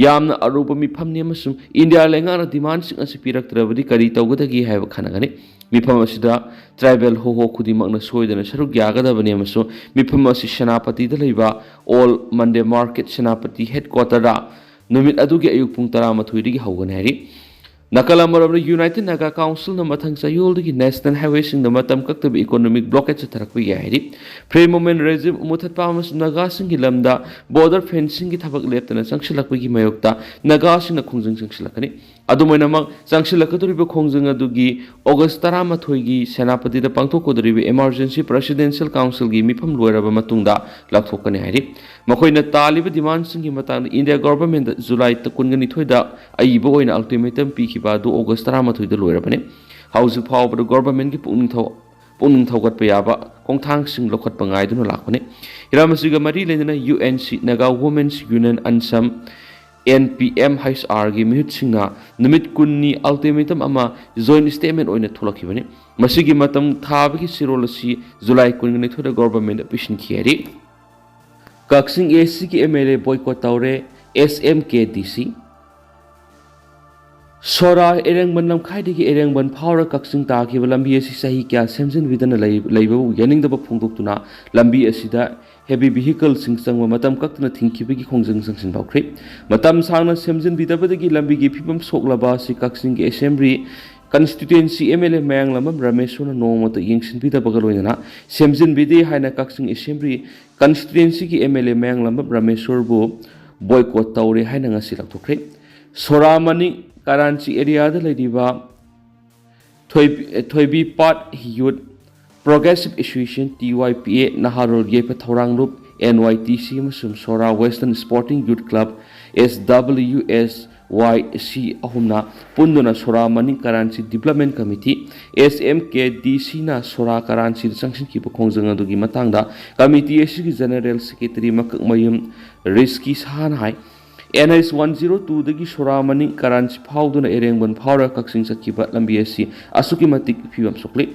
ꯌꯥꯝꯅ ꯑꯔꯨꯕ ꯃꯤꯐꯝꯅꯤ ꯑꯃꯁꯨꯡ ꯏꯟꯗꯤꯌꯥ ꯂꯩꯉꯥꯛꯅ ꯗꯤꯃꯥꯟꯁꯤꯡ ꯑꯁꯤ ꯄꯤꯔꯛꯇ꯭ꯔꯕꯗꯤ ꯀꯔꯤ ꯇꯧꯒꯗꯒꯦ ꯍꯥꯏꯕ ꯈꯟꯅꯒꯅꯤ꯫ ꯃꯤꯐꯝ ꯑꯁꯤꯗ ꯇ꯭ꯔꯥꯏꯕꯦꯜ ꯍꯣꯍꯣ ꯈꯨꯗꯤꯡꯃꯛꯅ ꯁꯣꯏꯗꯅ ꯁꯔꯨꯛ ꯌꯥꯒꯗꯕꯅꯤ ꯑꯃꯁꯨꯡ ꯃꯤꯐꯝ ꯑꯁꯤ ꯁꯦꯅꯥꯄꯇꯤꯗ ꯂꯩꯕ ꯑꯣꯜ ꯃꯟꯗꯦ ꯃꯥꯔꯀꯦꯠ, ꯁꯦꯅꯥꯄꯇꯤ ꯍꯦꯗꯀ꯭ꯋꯥꯇꯔꯗ ꯅꯨꯃꯤꯠ ꯑꯗꯨꯒꯤ ꯑꯌꯨꯛ ꯄꯨꯡ ꯇꯔꯥꯃꯥꯊꯣꯏꯗꯒꯤ ꯍꯧꯒꯅꯤ ꯍꯥꯏꯔꯤ꯫ ꯅꯥꯀꯜ ꯑꯃꯔꯣꯝꯗ, ꯌꯨꯅꯥꯏꯇꯦꯗ ꯅꯥꯒꯥ ꯀꯥꯎꯟꯁꯤꯜꯅ ꯃꯊꯪ ꯆꯌꯣꯜꯗꯒꯤ ꯅꯦꯁꯅꯦꯜ ꯍꯥꯏꯋꯦꯁꯤꯡꯗ ꯃꯇꯝ ꯀꯛꯇꯕ ꯏꯀꯣꯅꯣꯃꯤꯛ ꯕ꯭ꯂꯣꯀꯦꯠ ꯆꯠꯊꯔꯛꯄ ꯌꯥꯏ ꯍꯥꯏꯔꯤ꯫ ꯐ꯭ꯔꯤ ꯃꯨꯚꯃꯦꯟ ꯔꯦꯖꯤꯝ ꯃꯨꯊꯠꯄ ꯑꯃꯁꯨꯡ ꯅꯥꯒꯥꯁꯤꯡꯒꯤ ꯂꯝꯗ ꯕꯣꯔꯗꯔ ꯐꯦꯟꯁꯤꯡꯒꯤ ꯊꯕꯛ ꯂꯦꯞꯇꯅ ꯆꯪꯁꯤꯜꯂꯛꯄꯒꯤ ꯃꯥꯌꯣꯛꯇ ꯅꯥꯒꯥꯁꯤꯡꯅ ꯈꯣꯡꯖꯪ ꯆꯪꯁꯤꯜꯂꯛꯀꯅꯤ꯫ ꯑꯗꯨꯝ ꯑꯣꯏꯅꯃꯛ, ꯆꯪꯁꯤꯜꯂꯛꯀꯗꯧꯔꯤꯕ ꯈꯣꯡꯖꯪ ꯑꯗꯨꯒꯤ ꯑꯣꯒꯁ ꯇꯔꯥꯃꯥꯊꯣꯏꯒꯤ ꯁꯦꯅꯥꯄꯇꯤꯗ ꯄꯥꯡꯊꯣꯛꯀꯗꯧꯔꯤꯕ Emergency Presidential Councilꯒꯤ ꯃꯤꯐꯝ ꯂꯣꯏꯔꯕ ꯃꯇꯨꯡꯗ ꯂꯥꯎꯊꯣꯛꯀꯅꯤ ꯍꯥꯏꯔꯤ꯫ ꯃꯈꯣꯏꯅ ꯇꯥꯜꯂꯤꯕ demandꯁꯤꯡꯒꯤ ꯃꯇꯥꯡꯗ India governmentꯗ ꯖꯨꯂꯥꯏ ꯀꯨꯟꯒ ꯅꯤꯊꯣꯏꯗ ꯑꯏꯕ ꯑꯣꯏꯅ ultimatum ꯄꯤꯈꯤꯕ ꯑꯗꯨ ꯑꯣꯒꯁ ꯇꯔꯥꯃꯥꯊꯣꯏꯗ ꯂꯣꯏꯔꯕꯅꯤ꯫ ꯍꯧꯖꯤꯛ ꯐꯥꯎꯕꯗ governmentꯀꯤ ꯄꯨꯛꯅꯤꯡ ꯊꯧ-, ꯄꯨꯛꯅꯤꯡ ꯊꯧꯒꯠꯄ ꯌꯥꯕ ꯈꯣꯡꯊꯥꯡꯁꯤꯡ ꯂꯧꯈꯠꯄ ꯉꯥꯏꯗꯨꯅ ꯂꯥꯛꯄꯅꯤ꯫ ꯍꯤꯔꯝ ꯑꯁꯤꯒ ꯃꯔꯤ ꯂꯩꯅꯅ UNC, Naga Women's Union, ꯑꯟꯁꯝ, NPMHRꯒꯤ ꯃꯤꯍꯨꯠꯁꯤꯡꯅ ꯅꯨꯃꯤꯠ ꯀꯨꯟꯅꯤ ultimatum ꯑꯃ joint statement ꯑꯣꯏꯅ ꯊꯣꯛꯂꯛꯈꯤꯕꯅꯤ꯫ ꯃꯁꯤꯒꯤ ꯃꯇꯝ ꯊꯥꯕꯒꯤ ꯆꯦꯔꯣꯜ ꯑꯁꯤ ꯖꯨꯂꯥꯏ ꯀꯨꯟꯒ ꯅꯤꯊꯣꯏꯗ governmentꯗ ꯄꯤꯁꯤꯟꯈꯤ ꯍꯥꯏꯔꯤ꯫ ꯀꯛꯆꯤꯡ ACꯒꯤ MLA boycott ꯇꯧꯔꯦ, SMKDC꯫ ꯁꯣꯔꯥ ꯑꯦꯔꯦꯡꯕꯟ ꯂꯝꯈꯥꯏꯗꯒꯤ ꯑꯦꯔꯦꯡꯕꯟ ꯐꯥꯎꯔ ꯀꯛꯆꯤꯡ ꯇꯥꯈꯤꯕ ꯂꯝꯕꯤ ꯑꯁꯤ ꯆꯍꯤ ꯀꯌꯥ ꯁꯦꯝꯖꯤꯟꯕꯤꯗꯅ ꯂꯩ-, ꯂꯩꯕꯕꯨ ꯌꯥꯅꯤꯡꯗꯕ ꯐꯣꯡꯗꯣꯛꯇꯨꯅ ꯂꯝꯕꯤ ꯑꯁꯤꯗ heavy vehicleꯁꯤꯡ ꯆꯪꯕ ꯃꯇꯝ ꯀꯛꯇꯅ ꯊꯤꯡꯈꯤꯕꯒꯤ ꯈꯣꯡꯖꯪ ꯆꯪꯁꯤꯟ ꯐꯥꯎꯈ꯭ꯔꯤ꯫ ꯃꯇꯝ ꯁꯥꯡꯅ ꯁꯦꯝꯖꯤꯟꯕꯤꯗꯕꯗꯒꯤ ꯂꯝꯕꯤꯒꯤ ꯐꯤꯕꯝ ꯁꯣꯛꯂꯕ ꯑꯁꯤ ꯀꯛꯆꯤꯡꯒꯤ Assembly Constituency MLA ꯃꯌꯥꯡꯂꯝꯕꯝ ꯔꯥꯃꯦꯁꯣꯔꯅ ꯅꯣꯡꯃꯇ ꯌꯦꯡꯁꯤꯟꯕꯤꯗꯕꯒ ꯂꯣꯏꯅꯅ ꯁꯦꯝꯖꯤꯟꯕꯤꯗꯦ ꯍꯥꯏꯅ ꯀꯛꯆꯤꯡ Assembly Constituencyꯒꯤ MLA ꯃꯌꯥꯡꯂꯝꯕꯝ ꯔꯥꯃꯦꯁꯣꯔꯕꯨ boycott ꯇꯧꯔꯦ ꯍꯥꯏꯅ ꯉꯁꯤ ꯂꯥꯎꯊꯣꯛꯈ꯭ꯔꯦ꯫ ꯁꯣꯔꯥ ꯃꯅꯤꯡ ꯀꯥꯔꯥꯟꯆꯤ areaꯗ ꯂꯩꯔꯤꯕ ꯊꯣꯏꯕꯤ-, ꯊꯣꯏꯕꯤꯄꯥꯠ Youth Progressive Association, TYPA, ꯅꯍꯥꯔꯣꯜ ꯌꯥꯏꯐ ꯊꯧꯔꯥꯡ ꯂꯨꯞ, NYTC, ꯑꯃꯁꯨꯡ ꯁꯣꯔꯥ Western Sporting Youth Club, SWSYC, ꯑꯍꯨꯝꯅ ꯄꯨꯟꯗꯨꯅ ꯁꯣꯔꯥ ꯃꯅꯤꯡ ꯀꯥꯔꯥꯟꯆꯤ Development Committee, SMKDCꯅ ꯁꯣꯔꯥ ꯀꯥꯔꯥꯟꯆꯤꯗ ꯆꯪꯁꯤꯟꯈꯤꯕ ꯈꯣꯡꯖꯪ ꯑꯗꯨꯒꯤ ꯃꯇꯥꯡꯗ committee ꯑꯁꯤꯒꯤ General Secretary ꯃꯀꯛꯃꯌꯨꯝ ꯔꯤꯁꯀꯤ ꯁꯍꯥꯅ ꯍꯥꯏ, NH one zero twoꯗꯒꯤ ꯁꯣꯔꯥ ꯃꯅꯤꯡ ꯀꯥꯔꯥꯟꯆꯤ ꯐꯥꯎꯗꯨꯅ ꯑꯦꯔꯦꯡꯕꯟ ꯐꯥꯎꯔ ꯀꯛꯆꯤꯡ ꯆꯠꯈꯤꯕ ꯂꯝꯕꯤ ꯑꯁꯤ ꯑꯁꯨꯛꯀꯤ ꯃꯇꯤꯛ ꯐꯤꯕꯝ ꯁꯣꯛꯂꯤ꯫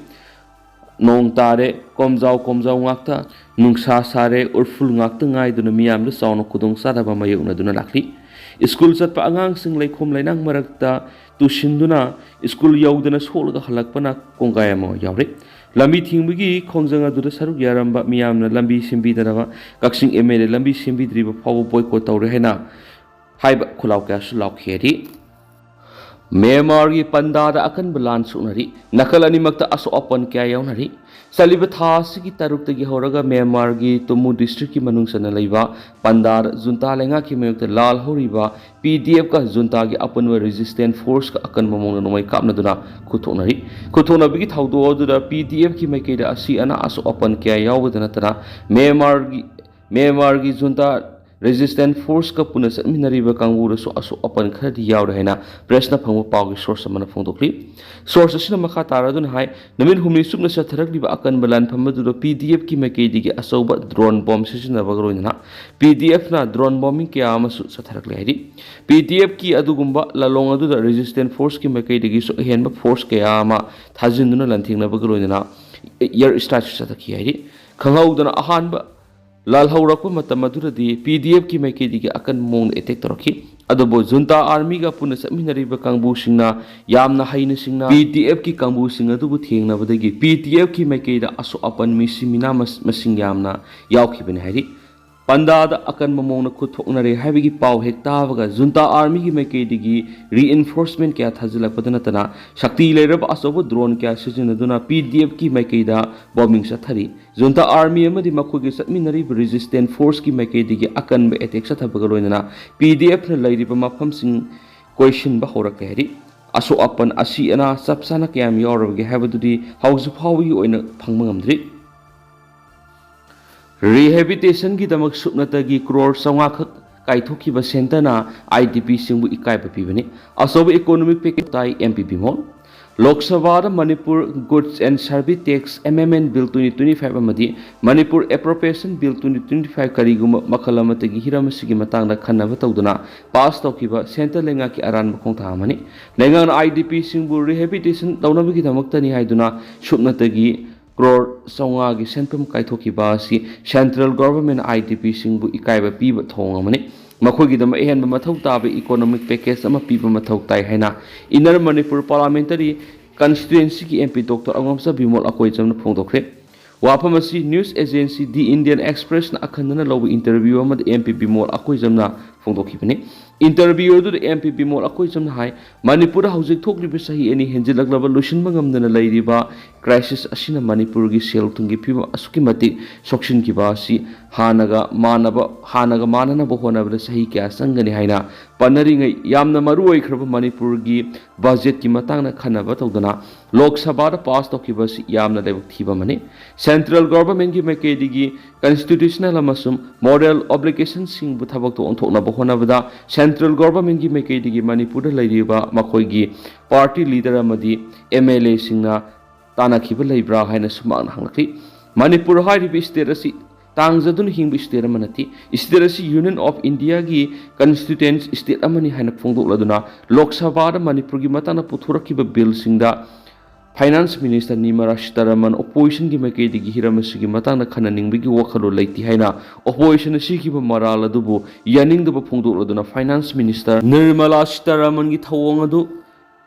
ꯅꯣꯡ ꯇꯥꯔꯦ, ꯀꯣꯝꯖꯥꯎ ꯀꯣꯝꯖꯥꯎ ꯉꯥꯛꯇ, ꯅꯨꯡꯁꯥ ꯁꯥꯔꯦ, ꯎꯔꯐꯨꯜ ꯉꯥꯛꯇ ꯉꯥꯏꯗꯨꯅ ꯃꯤꯌꯥꯝꯗ ꯆꯥꯎꯅ ꯈꯨꯗꯣꯡꯆꯥꯗꯕ ꯃꯥꯌꯣꯛꯅꯗꯨꯅ ꯂꯥꯛꯂꯤ꯫ ꯁ꯭ꯀꯨꯜ ꯆꯠꯄ ꯑꯉꯥꯡꯁꯤꯡ ꯂꯩꯈꯣꯝ ꯂꯩꯅꯥꯡ ꯃꯔꯛꯇ ꯇꯨꯁꯤꯟꯗꯨꯅ ꯁ꯭ꯀꯨꯜ ꯌꯧꯗꯅ ꯁꯣꯛꯂꯒ ꯍꯜꯂꯛꯄꯅ ꯀꯣꯡꯒꯥꯏ ꯑꯃ ꯌꯥꯎꯔꯦ꯫ ꯂꯝꯕꯤ ꯊꯤꯡꯕꯒꯤ ꯈꯣꯡꯖꯪ ꯑꯗꯨꯗ ꯁꯔꯨꯛ ꯌꯥꯔꯝꯕ ꯃꯤꯌꯥꯝꯅ ꯂꯝꯕꯤ ꯁꯦꯝꯕꯤꯗꯅꯕ ꯀꯛꯆꯤꯡ MLA ꯂꯝꯕꯤ ꯁꯦꯝꯕꯤꯗ꯭ꯔꯤꯕ ꯐꯥꯎꯕ boycott ꯇꯧꯔꯦ ꯍꯥꯏꯅ ꯍꯥꯏꯕ ꯈꯨꯂꯥꯎ ꯀꯌꯥꯁꯨ ꯂꯥꯎꯈꯤꯔꯤ꯫ ꯃ꯭ꯌꯥꯟꯃꯥꯔꯒꯤ ꯄꯟꯗꯥꯗ ꯑꯀꯟꯕ ꯂꯥꯟ ꯁꯣꯛꯅꯔꯤ꯫ ꯅꯥꯀꯜ ꯑꯅꯤꯃꯛꯇ ꯑꯁꯣꯛ ꯑꯄꯟ ꯀꯌꯥ ꯌꯥꯎꯅꯔꯤ꯫ ꯆꯠꯂꯤꯕ ꯊꯥ ꯑꯁꯤꯒꯤ ꯇꯔꯨꯛꯇꯒꯤ ꯍꯧꯔꯒ ꯃ꯭ꯌꯥꯟꯃꯥꯔꯒꯤ ꯇꯨꯃꯨ ꯗꯤꯁꯇ꯭ꯔꯤꯛꯀꯤ ꯃꯅꯨꯡ ꯆꯟꯅ ꯂꯩꯕ ꯄꯟꯗꯥꯗ ꯖꯨꯟꯇꯥ ꯂꯩꯉꯥꯛꯀꯤ ꯃꯥꯌꯣꯛꯇ ꯂꯥꯜꯍꯧꯔꯤꯕ ꯄꯤ ꯗꯤ ꯑꯦꯐꯀ ꯖꯨꯟꯇꯥꯒꯤ ꯑꯄꯨꯟꯕ ꯔꯦꯖꯤꯁꯇꯦꯟ ꯐꯣꯔꯁꯀ ꯑꯀꯟꯕ ꯃꯑꯣꯡꯗ ꯅꯣꯡꯃꯩ ꯀꯥꯞꯅꯗꯨꯅ ꯈꯨꯠꯊꯣꯛꯅꯔꯤ꯫ ꯈꯨꯠꯊꯣꯛꯅꯕꯒꯤ ꯊꯧꯗꯣꯛ ꯑꯗꯨꯗ ꯄꯤ ꯗꯤ ꯑꯦꯐꯀꯤ ꯃꯥꯏꯀꯩꯗ ꯑꯁꯤ ꯑꯅꯥ ꯑꯁꯣꯛ ꯑꯄꯟ ꯀꯌꯥ ꯌꯥꯎꯕꯗ ꯅꯠꯇꯅ ꯃ꯭ꯌꯥꯟꯃꯥꯔꯒꯤ ꯃ꯭ꯌꯥꯟꯃꯥꯔꯒꯤ ꯖꯨꯟꯇꯥ ꯔꯦꯖꯤꯁꯇꯦꯟ ꯐꯣꯔꯁꯀ ꯄꯨꯟꯅ ꯆꯠꯃꯤꯟꯅꯔꯤꯕ ꯀꯥꯡꯕꯨꯗꯁꯨ ꯑꯁꯣꯛ ꯑꯄꯟ ꯈꯔꯗꯤ ꯌꯥꯎꯔꯦ ꯍꯥꯏꯅ ꯄ꯭ꯔꯦꯁꯅ ꯐꯪꯕ ꯄꯥꯎꯒꯤ ꯁꯣꯔꯁ ꯑꯃꯅ ꯐꯣꯡꯗꯣꯛꯂꯤ꯫ ꯁꯣꯔꯁ ꯑꯁꯤꯅ ꯃꯈꯥ ꯇꯥꯔꯗꯨꯅ ꯍꯥꯏ, ꯅꯨꯃꯤꯠ ꯍꯨꯝꯅꯤ ꯆꯨꯞꯅ ꯆꯠꯊꯔꯛꯂꯤꯕ ꯑꯀꯟꯕ ꯂꯥꯟꯐꯝ ꯑꯗꯨꯗ ꯄꯤ ꯗꯤ ꯑꯦꯐꯀꯤ ꯃꯥꯏꯀꯩꯗꯒꯤ ꯑꯆꯧꯕ ꯗ꯭ꯔꯣꯟ ꯕꯣꯝ ꯁꯤꯖꯤꯟꯅꯕꯒ ꯂꯣꯏꯅꯅ ꯄꯤ ꯗꯤ ꯑꯦꯐꯅ ꯗ꯭ꯔꯣꯟ ꯕꯣꯝꯕꯤꯡ ꯀꯌꯥ ꯑꯃꯁꯨ ꯆꯠꯊꯔꯛꯂꯦ ꯍꯥꯏꯔꯤ꯫ ꯄꯤ ꯗꯤ ꯑꯦꯐꯀꯤ ꯑꯗꯨꯒꯨꯝꯕ ꯂꯥꯂꯣꯡ ꯑꯗꯨꯗ ꯔꯦꯖꯤꯁꯇꯦꯟ ꯐꯣꯔꯁꯀꯤ ꯃꯥꯏꯀꯩꯗꯒꯤꯁꯨ ꯑꯍꯦꯟꯕ ꯐꯣꯔꯁ ꯀꯌꯥ ꯑꯃ ꯊꯥꯖꯤꯟꯗꯨꯅ ꯂꯥꯟꯊꯦꯡꯅꯕꯒ ꯂꯣꯏꯅꯅ ꯑꯦꯌꯔ ꯁ꯭ꯇ꯭ꯔꯥꯏꯛꯁꯨ ꯆꯠꯊꯈꯤ ꯍꯥꯏꯔꯤ꯫ ꯈꯪꯍꯧꯗꯅ ꯑꯍꯥꯟꯕ ꯂꯥꯜꯍꯧꯔꯛꯄ ꯃꯇꯝ ꯑꯗꯨꯗꯗꯤ ꯄꯤ ꯗꯤ ꯑꯦꯐꯀꯤ ꯃꯥꯏꯀꯩꯗꯒꯤ ꯑꯀꯟꯕ ꯃꯑꯣꯡꯗ ꯑꯦꯇꯦꯛ ꯇꯧꯔꯛꯈꯤ꯫ ꯑꯗꯨꯕꯨ ꯖꯨꯟꯇꯥ ꯑꯥꯔꯃꯤꯒ ꯄꯨꯟꯅ ꯆꯠꯃꯤꯟꯅꯔꯤꯕ ꯀꯥꯡꯕꯨꯁꯤꯡꯅ ꯌꯥꯝꯅ ꯍꯩꯅ ꯁꯤꯡꯅ ꯄꯤ ꯗꯤ ꯑꯦꯐꯀꯤ ꯀꯥꯡꯕꯨꯁꯤꯡ ꯑꯗꯨꯕꯨ ꯊꯦꯡꯅꯕꯗꯒꯤ ꯄꯤ ꯗꯤ ꯑꯦꯐꯀꯤ ꯃꯥꯏꯀꯩꯗ ꯑꯁꯣꯛ ꯑꯄꯟ ꯃꯤꯁꯤ ꯃꯤꯅꯥ ꯃꯁꯤꯡ ꯌꯥꯝꯅ ꯌꯥꯎꯈꯤꯕꯅꯤ ꯍꯥꯏꯔꯤ꯫ ꯄꯟꯗꯥꯗ ꯑꯀꯟꯕ ꯃꯑꯣꯡꯗ ꯈꯨꯠ ꯊꯣꯛꯅꯔꯦ ꯍꯥꯏꯕꯒꯤ ꯄꯥꯎ ꯍꯦꯛ ꯇꯥꯕꯒ ꯖꯨꯟꯇꯥ ꯑꯥꯔꯃꯤꯒꯤ ꯃꯥꯏꯀꯩꯗꯒꯤ ꯔꯤꯏꯟꯐꯣꯔꯁꯃꯦꯟ ꯀꯌꯥ ꯊꯥꯖꯤꯜꯂꯛꯄꯗ ꯅꯠꯇꯅ ꯁꯛꯇꯤ ꯂꯩꯔꯕ ꯑꯆꯧꯕ ꯗ꯭ꯔꯣꯟ ꯀꯌꯥ ꯁꯤꯖꯤꯟꯅꯗꯨꯅ ꯄꯤ ꯗꯤ ꯑꯦꯐꯀꯤ ꯃꯥꯏꯀꯩꯗ ꯕꯣꯝꯕꯤꯡ ꯆꯠꯊꯔꯤ꯫ ꯖꯨꯟꯇꯥ ꯑꯥꯔꯃꯤ ꯑꯃꯗꯤ ꯃꯈꯣꯏꯒꯤ ꯆꯠꯃꯤꯟꯅꯔꯤꯕ ꯔꯦꯖꯤꯁꯇꯦꯟ ꯐꯣꯔꯁꯀꯤ ꯃꯥꯏꯀꯩꯗꯒꯤ ꯑꯀꯟꯕ ꯑꯦꯇꯦꯛ ꯆꯠꯊꯕꯒ ꯂꯣꯏꯅꯅ ꯄꯤ ꯗꯤ ꯑꯦꯐꯅ ꯂꯩꯔꯤꯕ ꯃꯐꯝꯁꯤꯡ ꯀꯣꯏꯁꯤꯟꯕ ꯍꯧꯔꯛꯂꯦ ꯍꯥꯏꯔꯤ꯫ ꯑꯁꯣꯛ ꯑꯄꯟ ꯑꯁꯤ ꯑꯅꯥ ꯆꯞ ꯆꯥꯅ ꯀꯌꯥꯝ ꯌꯥꯎꯔꯕꯒꯦ ꯍꯥꯏꯕꯗꯨꯗꯤ ꯍꯧꯖꯤꯛ ꯐꯥꯎꯕꯒꯤ ꯑꯣꯏꯅ ꯐꯪꯕ ꯉꯝꯗ꯭ꯔꯤ꯫ ꯔꯤꯍꯦꯕꯤꯇꯦꯁꯟꯒꯤꯗꯃꯛ ꯁꯨꯞꯅꯇꯒꯤ ꯀ꯭ꯔꯣꯔ ꯆꯥꯝꯃꯉꯥ ꯈꯛ ꯀꯥꯏꯊꯣꯛꯈꯤꯕ ꯁꯦꯟꯇꯔꯅ ꯑꯥꯏ ꯗꯤ ꯄꯤꯁꯤꯡꯕꯨ ꯏꯀꯥꯏꯕ ꯄꯤꯕꯅꯤ꯫ ꯑꯆꯧꯕ ꯏꯀꯣꯅꯣꯃꯤꯛ ꯄꯦꯀꯦꯖ ꯇꯥꯏ ꯑꯦꯝ ꯄꯤ ꯕꯤꯃꯣꯜ꯫ ꯂꯣꯛ ꯁꯚꯥꯗ Manipur Goods and Service Tax Amendment Bill twenty twenty-five ꯑꯃꯗꯤ Manipur Appropriation Bill twenty twenty-five ꯀꯔꯤꯒꯨꯝꯕ ꯃꯈꯜ ꯑꯃꯠꯇꯒꯤ ꯍꯤꯔꯝ ꯑꯁꯤꯒꯤ ꯃꯇꯥꯡꯗ ꯈꯟꯅꯕ ꯇꯧꯗꯨꯅ ꯄꯥꯁ ꯇꯧꯈꯤꯕ ꯁꯦꯟꯇꯔ ꯂꯩꯉꯥꯛꯀꯤ ꯑꯔꯥꯟꯕ ꯈꯣꯡꯊꯥꯡ ꯑꯃꯅꯤ꯫ ꯂꯩꯉꯥꯛꯅ ꯑꯥꯏ ꯗꯤ ꯄꯤꯁꯤꯡꯕꯨ ꯔꯤꯍꯦꯕꯤꯇꯦꯁꯟ ꯇꯧꯅꯕꯒꯤꯗꯃꯛꯇꯅꯤ ꯍꯥꯏꯗꯨꯅ ꯁꯨꯞꯅꯇꯒꯤ ꯀ꯭ꯔꯣꯔ ꯆꯥꯝꯃꯉꯥꯒꯤ ꯁꯦꯟꯐꯝ ꯀꯥꯏꯊꯣꯛꯈꯤꯕ ꯑꯁꯤ ꯁꯦꯟꯇ꯭ꯔꯦꯜ ꯒꯣꯚꯔꯟꯃꯦꯟꯠ ꯑꯥꯏ ꯗꯤ ꯄꯤꯁꯤꯡꯕꯨ ꯏꯀꯥꯏꯕ ꯄꯤꯕ ꯊꯧꯑꯣꯡ ꯑꯃꯅꯤ꯫ ꯃꯈꯣꯏꯒꯤꯗꯃꯛ ꯑꯍꯦꯟꯕ ꯃꯊꯧ ꯇꯥꯕ ꯏꯀꯣꯅꯣꯃꯤꯛ ꯄꯦꯀꯦꯖ ꯑꯃ ꯄꯤꯕ ꯃꯊꯧ ꯇꯥꯏ ꯍꯥꯏꯅ ꯏꯟꯅꯔ ꯃꯅꯤꯄꯨꯔ ꯄꯥꯔꯂꯥꯃꯦꯟꯇꯔꯤ ꯀꯟꯁꯇꯤꯇ꯭ꯋꯦꯟꯁꯤꯒꯤ M P doctor Angomcha Bimol ꯑꯀꯣꯏꯆꯝꯅ ꯐꯣꯡꯗꯣꯛꯈ꯭ꯔꯦ꯫ ꯋꯥꯐꯝ ꯑꯁꯤ news agency The Indian Expressꯅ ꯑꯈꯟꯅꯅ ꯂꯧꯕ interview ꯑꯃꯗ M P ꯕꯤꯃꯣꯜ ꯑꯀꯣꯏꯖꯝꯅ ꯐꯣꯡꯗꯣꯛꯈꯤꯕꯅꯤ꯫ Interview ꯑꯗꯨꯗ M P ꯕꯤꯃꯣꯜ ꯑꯀꯣꯏꯖꯝꯅ ꯍꯥꯏ, ꯃꯅꯤꯄꯨꯔꯗ ꯍꯧꯖꯤꯛ ꯊꯣꯛꯂꯤꯕ ꯆꯍꯤ ꯑꯅꯤ ꯍꯦꯟꯖꯤꯜꯂꯛꯂꯕ ꯂꯣꯏꯁꯤꯟꯕ ꯉꯝꯗꯅ ꯂꯩꯔꯤꯕ crisis ꯑꯁꯤꯅ ꯃꯅꯤꯄꯨꯔꯒꯤ ꯁꯦꯜ ꯊꯨꯝꯒꯤ ꯐꯤꯕꯝ ꯑꯁꯨꯛꯀꯤ ꯃꯇꯤꯛ ꯁꯣꯛꯁꯤꯟꯈꯤꯕ ꯑꯁꯤ ꯍꯥꯟꯅꯒ ꯃꯥꯟꯅꯕ, ꯍꯥꯟꯅꯒ ꯃꯥꯟꯅꯅꯕ ꯍꯣꯠꯅꯕꯗ ꯆꯍꯤ ꯀꯌꯥ ꯆꯪꯒꯅꯤ ꯍꯥꯏꯅ ꯄꯟꯅꯔꯤꯉꯩ, ꯌꯥꯝꯅ ꯃꯔꯨ ꯑꯣꯏꯈ꯭ꯔꯕ ꯃꯅꯤꯄꯨꯔꯒꯤ budgetꯀꯤ ꯃꯇꯥꯡꯗ ꯈꯟꯅꯕ ꯇꯧꯗꯅ ꯂꯣꯛ ꯁꯚꯥꯗ pass ꯇꯧꯈꯤꯕ ꯑꯁꯤ ꯌꯥꯝꯅ ꯂꯥꯏꯕꯛ ꯊꯤꯕ ꯑꯃꯅꯤ꯫ Central governmentꯀꯤ ꯃꯥꯏꯀꯩꯗꯒꯤ constitutional ꯑꯃꯁꯨꯡ moral obligationꯁꯤꯡꯕꯨ ꯊꯕꯛꯇ ꯑꯣꯟꯊꯣꯛꯅꯕ ꯍꯣꯠꯅꯕꯗ central governmentꯀꯤ ꯃꯥꯏꯀꯩꯗꯒꯤ ꯃꯅꯤꯄꯨꯔꯗ ꯂꯩꯔꯤꯕ ꯃꯈꯣꯏꯒꯤ party leader ꯑꯃꯗꯤ M L Aꯁꯤꯡꯅ ꯇꯥꯟꯅꯈꯤꯕ ꯂꯩꯕ꯭ꯔꯥ ꯍꯥꯏꯅꯁꯨ ꯃꯍꯥꯛꯅ ꯍꯪꯂꯛꯈꯤ꯫ ꯃꯅꯤꯄꯨꯔ ꯍꯥꯏꯔꯤꯕ state ꯑꯁꯤ ꯇꯥꯡꯖꯗꯨꯅ ꯍꯤꯡꯕ state ꯑꯃ ꯅꯠꯇꯦ꯫ State ꯑꯁꯤ Union of Indiaꯒꯤ constituent state ꯑꯃꯅꯤ ꯍꯥꯏꯅ ꯐꯣꯡꯗꯣꯛꯂꯗꯨꯅ ꯂꯣꯛ ꯁꯚꯥꯗ ꯃꯅꯤꯄꯨꯔꯒꯤ ꯃꯇꯥꯡꯗ ꯄꯨꯊꯣꯔꯛꯈꯤꯕ billꯁꯤꯡꯗ Finance Minister Nirmala Sitharaman oppositionꯒꯤ ꯃꯥꯏꯀꯩꯗꯒꯤ ꯍꯤꯔꯝ ꯑꯁꯤꯒꯤ ꯃꯇꯥꯡꯗ ꯈꯟꯅꯅꯤꯡꯕꯒꯤ ꯋꯥꯈꯜꯂꯣꯟ ꯂꯩꯇꯦ ꯍꯥꯏꯅ oppositionꯅ ꯁꯤꯈꯤꯕ ꯃꯔꯥꯜ ꯑꯗꯨꯕꯨ ꯌꯥꯅꯤꯡꯗꯕ ꯐꯣꯡꯗꯣꯛꯂꯗꯨꯅ Finance Minister Nirmala Sitharamanꯒꯤ ꯊꯧꯑꯣꯡ ꯑꯗꯨ